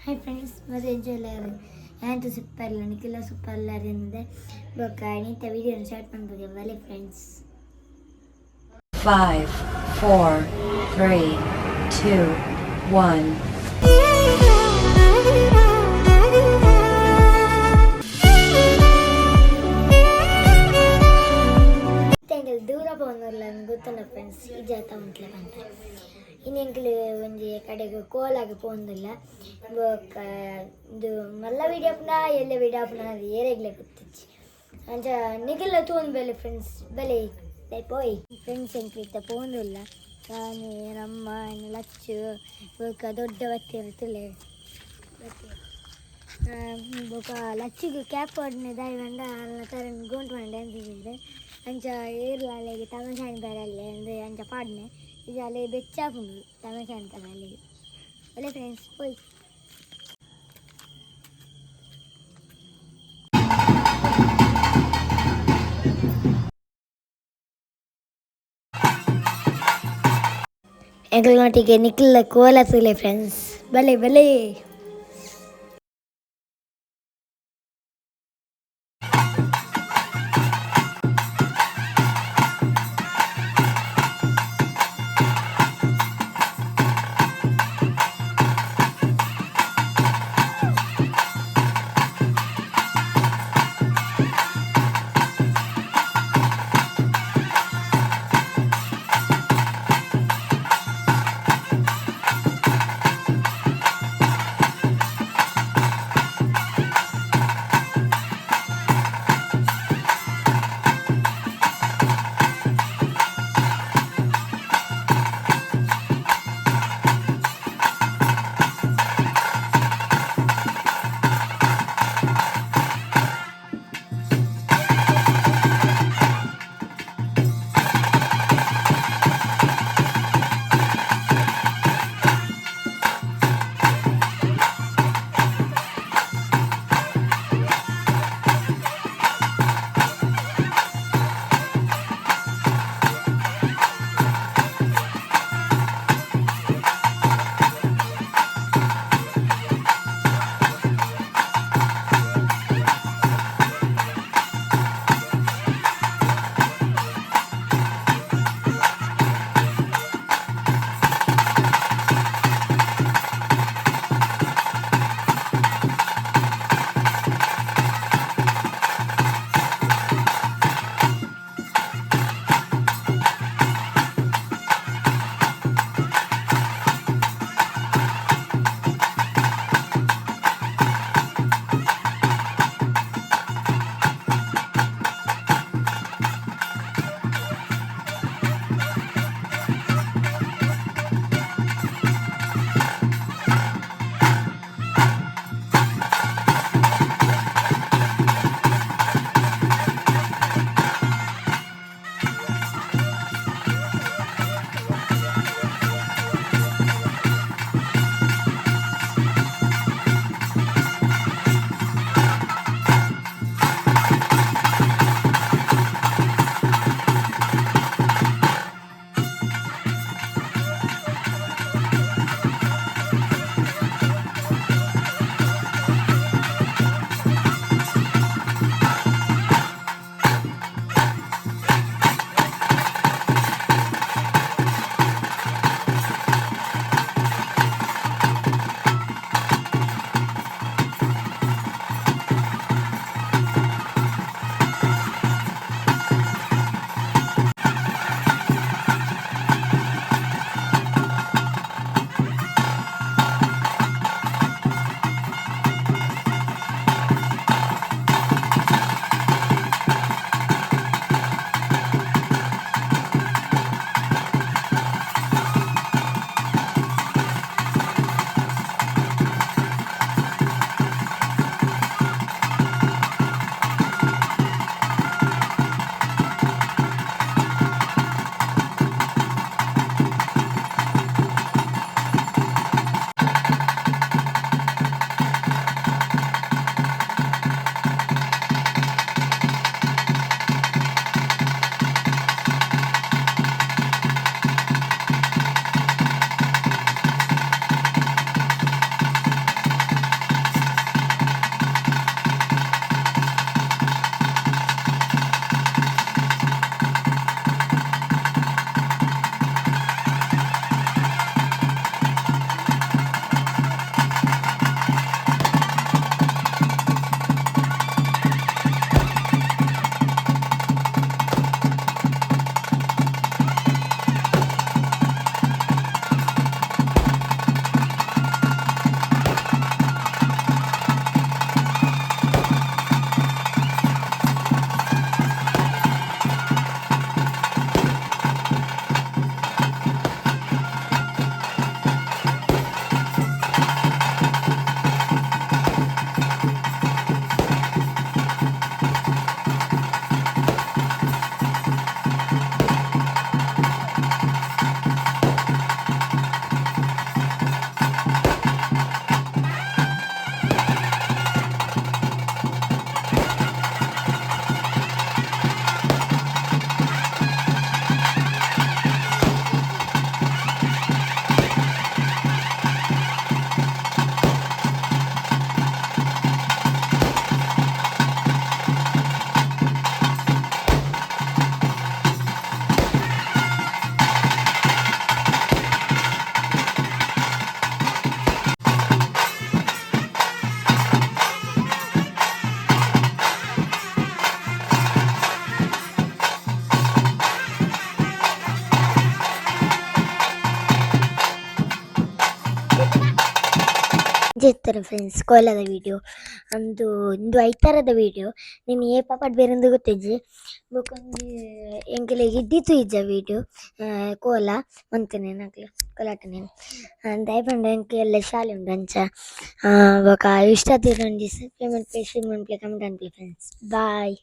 Hi friends, ಮತ್ತೆ ಯಾಂತು super ಇಲ್ಲ, ನಿಖಿಲ super ಇಲ್ಲ. ಬೊಕ್ಕ ನೀತ ವಿಡಿಯೋ ಸ್ಟಾರ್ಟ್ ಮಾಡ್ಬೇಕು. ಬಲೆ friends. 5, 4, 3, 2, 1. ಎಂಕಲ್ ದೂರ ಪೋವೊಂದುಲ್ಲ ಗೊತ್ತಲ್ಲ ಫ್ರೆಂಡ್ಸ್, ಈ ಜಾತ ಉಂಟ್ಲೆ ಪಂತ. ಇನ್ನು ಎಂಕಲ್ ಒಂಜಿ ಕಡೆಗೆ ಕೋಲಾಗ ಪೋವೊಂದುಲ್ಲ. ಬೊಕ್ಕ ಇಂದು ಮಲ್ಲ ವಿಡಿಯೋ ಆಪುಂಡ ಎಲ್ಲ ವಿಡಿಯೋ ಆಪುಂಡ ಅದು ಏರೆಗ್ಲೆ ಗೊತ್ತಿಜ್ಜಿ. ಅಂಚ ನಿಖಿಲ ತೂವೊಂದು ಬಲೆ ಫ್ರೆಂಡ್ಸ್, ಬಲೆ ಪೋಯ್ ಫ್ರೆಂಡ್ಸ್. ಎಂಕ್ಲು ಇತ್ತ ಪೋವೊಂದುಲ್ಲ. ನಾನು, ನಮ್ಮ ಲಚ್ಚು, ಬೊಕ್ಕ ದೊಡ್ಡ ಬತ್ತಿರ ತುಲೆ. ಬೊಕ್ಕ ಲಚ್ಚಿಗೆ ಕ್ಯಾಪ್ ಪಾಡ್ನೆ ದಾಯಿ ಪಂಡ ಅಲ್ನ ತರನ್ ಗೋಂಟ್ ಪಂಡ ಡ್ಯಾನ್ಸ್. ಅಂಚ ಏರ್ಲ ಅಲೆಗ್ ತಮಾಷೆ ಬರಲ್ಲೆ ಅಂದ್ ಅಂಚ ಪಾಡ್ನೆ. ಇಜ್ಜ ಅಲೆ ಬೆಚ್ಚ ಆಪುಂಡು ತಮಾಷೆ ಅಂತಾರೆ ಅಲ್ಲಿಗೆ. ಒಳ್ಳೆ ಫ್ರೆಂಡ್ಸ್, ಪೋಯ್. ಎಂಕಲ್ನೊಟ್ಟಿಗೆ ನಿಖಿಲ ಕೋಲ ತೂಲೆ ಫ್ರೆಂಡ್ಸ್, ಬಲೆ ಬಲೆ. ಇತ್ತುಂಡು ಫ್ರೆಂಡ್ಸ್ ಕೋಲದ ವಿಡಿಯೋ. ಅಂದು ಇಂದು ಐತಾರದ ವಿಡಿಯೋ. ನಿನ್ನ ಏಪ ಪಾಡ್ಬೆರಿಂದ್ ಗೊತ್ತಿಜ್ಜಿ. ಬೊಕೊಂಜಿ ಎಂಕಲೆಗ್ ಇಡ್ಡಿ ತೂಯಿಜ ವಿಡಿಯೋ ಕೋಲ ಮಂತಿನಿ ನಕುಲು ಕೋಲಾಟನೆ. ದಾಯೆ ಪಂಡ ಎಂಕ್ ಎಲ್ಲೆ ಶಾಲೆ ಉಂಡು ಅಂಚ. ಬೊಕ ಇಷ್ಟ ಆತಿನ ಒಂಜಿ ಸಬ್ಸ್ಕ್ರೈಬ್ ಮನ್ಪುಲೆ, ಶೇರ್ ಮನ್ಪುಲೆ, ಕಮೆಂಟ್ ಮನ್ಪುಲೆ ಫ್ರೆಂಡ್ಸ್. ಬಾಯ್.